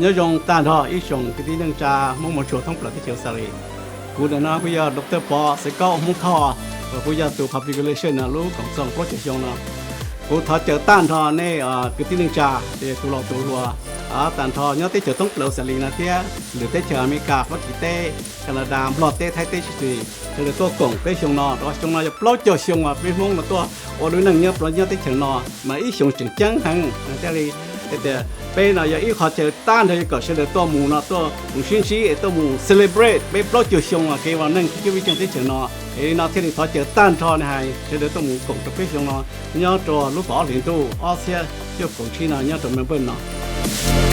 Nyob zoo tag nrho ib tsoom kwv tij neej tsa Hmoob Mos Tshua thoob plaws teb chaws Xalis. Kuv ntawm no kuj yog Doctor Pov Xaiv Kaub Hmoob Thoj, uas kuj yog tus public relation no lub koom txoos plaub caug xyoo no. Kuv thov caw tag nrho nej kwv tij neej tsa, tus laus tus hluas, tag nrho nyob teb chaws thoob plaws Xalis no thiab lwm teb chaws Amelikas, Fab Kis teb, Kanadas, Nplog teb, Thaib teb, tsis txwm, sawv daws tuaj koom peb xyoo no. Xyoo no yog plaub caug xyoo uas peb Hmoob no tuaj ua lub neej nyob, nyob teb chaws no, mas ib xyoo tseem ceeb heev thiaj li tias peb no yog ib qho chaw tag nrho yuav kom sawv daws tuaj mus no, tuaj mus sib ntsib es tuaj mus celebrate peb plaub caug xyoo uas kev ua neej cuab vij tseej teb chaws no. Es li no thiaj li thov caw tag nrho nej hais sawv daws tuaj mus koom rau peb xyoo no nyob rau lub kaum ob hlis ntuj ob txhiab cuaj kaum tsib no nyob rau Melbourne no.